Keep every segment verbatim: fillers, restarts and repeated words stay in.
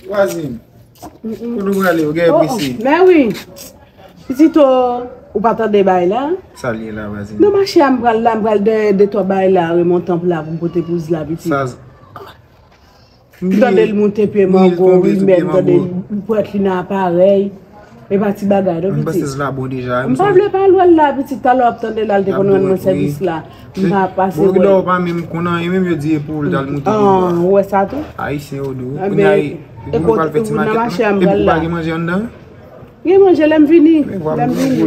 Vwazin, kote w prale? Ou gen prese? Mè wi. Pitit o, ou pa tande bay la? Sa l ye la, vwazin? Nan mache a, m pral la, m pral dèyè de twa bay la, remontan pla pou m pote pou Zla, pitit. Sa z- M tande l moute pye mango, wi, men m tande l pwèt li nan aparèy. E pa ti bagay, non, pitit. M panse Zla bon deja, m pa vle pale w la, pitit, talè w ap tande la, l te konn rann mwen sèvis la. M pa pase wè. Bon, kidò w pa menm konn anyen, menm yo di e pou l t al moute pye bwa. Ou wè sa tou? Ayisyen yo dou. Kounye a, e pou nou pral fè ti makèt, non? Epi ou pa gen manje anndan? Gen manje lè m vini. Lè m vini.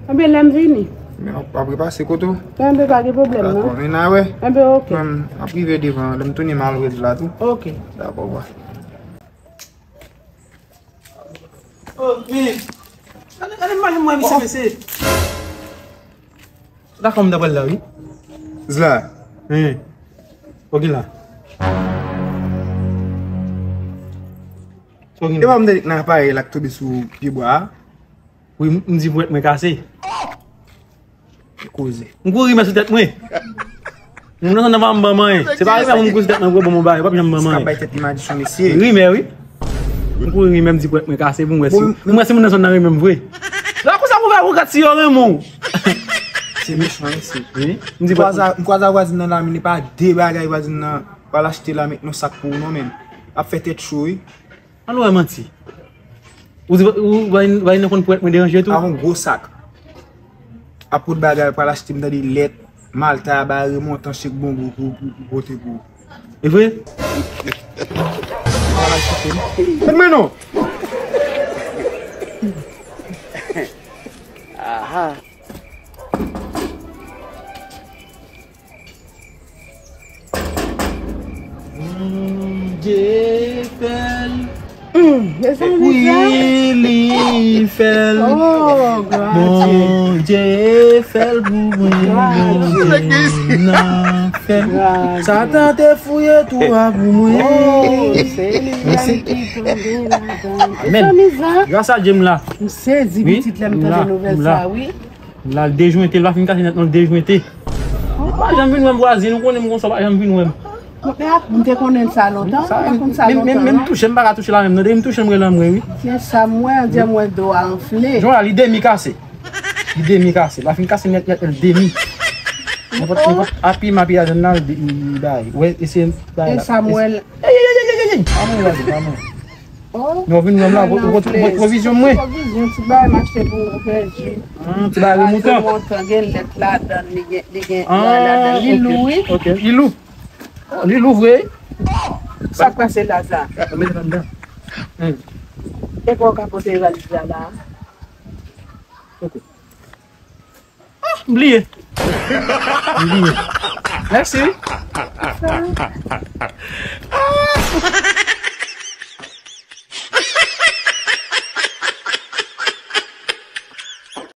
Anben lè m vini. Men ap, ap repase kote w? Anben pa gen pwoblèm, non. Dakò, men n a wè. Anben oke. Mwen, m ap rive devan, lè m tounen m al wè Zla tou. Oke. Dakò, bwa. Oh, men. Gade, gade m al mwen, mesye, mesye. Dakò, m ta pral la, wi. Zla. Hen. Oke la. E pa m te di k nan aparèy la k tonbe sou pye bwa a? Wi, m, m di pwèt mwen kase. Ki koze? M kouri men sou tèt mwen. Moun nan zòn nan pa janm ban m anyen. Se pa rimè moun kouri sou tèt mwen pou yo ban m yon bagay, yo p ap janm ban m anyen. Bay tèt li madichon, mesye. Rimè, wi. M kouri rimè, m di pwèt mwen kase pou m wè si, pou m wè si moun nan zòn nan renmen m vre. La konsa pou fè pou gad si yo renmen w. Se mechan, mesye. Wi. M di pwèt mwen. M kwaze a vwazin nan la, men li pa de bagay vwazin nan pral achte la, met nan sak pou ou non, men. Ap fè tèt cho, wi. An nou wè manti. Ou di, ou, ou, ou, ou konn pwèt mwen deranje tou? Ak yon gwo sak. Ap pot bagay, pral achte, m tande lèt, malta, bagay, remontan, chèk, bon, pou, pou, pou, pou pote pou ou. E vre? Pran mwen non. Aha. Bondye fè l. Wi, li fè l. Oh, Bondye fè l pou mwen. Bondye nan fè l. Satan te fouye tou a pou mwen. Oh, se li menm ki tonbe ladan. Amèn. Gras a Dye m la. M sezi pitit lè m tande nouvèl sa, wi. L al dejwente, l pa fin kase nèt non, l dejwente. Ou pa janm vin wè m vwazin, ou konnen m konsa, ou pa janm vin wè m. M te konnen sa lontan, m pa konn sa lontan. Menm, menm, menm touche, m pa ka touche la menm non, depi m touche m rele anmwe wi. Men sa m wè, on dirè m wè do a anfle. Jan la, li demi kase. Li demi kase, l pa fin kase nèt nèt, l demi. Nenpòt, nenpòt api m api ladann la, li, li bay. Wè, eseye bay la. E sa m wè l. Ey, ey, ey, ey, ey, ey! Pa mwen, pa mwen. Oh, men w vin wè m la, ou konn pwovizyon mwen. Pwovizyon, ti bagay m achte pou ou pèdi. Hmm, ti bagay remontan. Remontan, gen lèt ladann, li gen, li gen bagay ladann. Li lou, wi. Ok, li lou. Oh, li lou vre. Sa k pase la sa? Mete anndan. Hmm. E pa w ka pote valiz la la? Ok. Ah, m bliye. M bliye. Mèsi.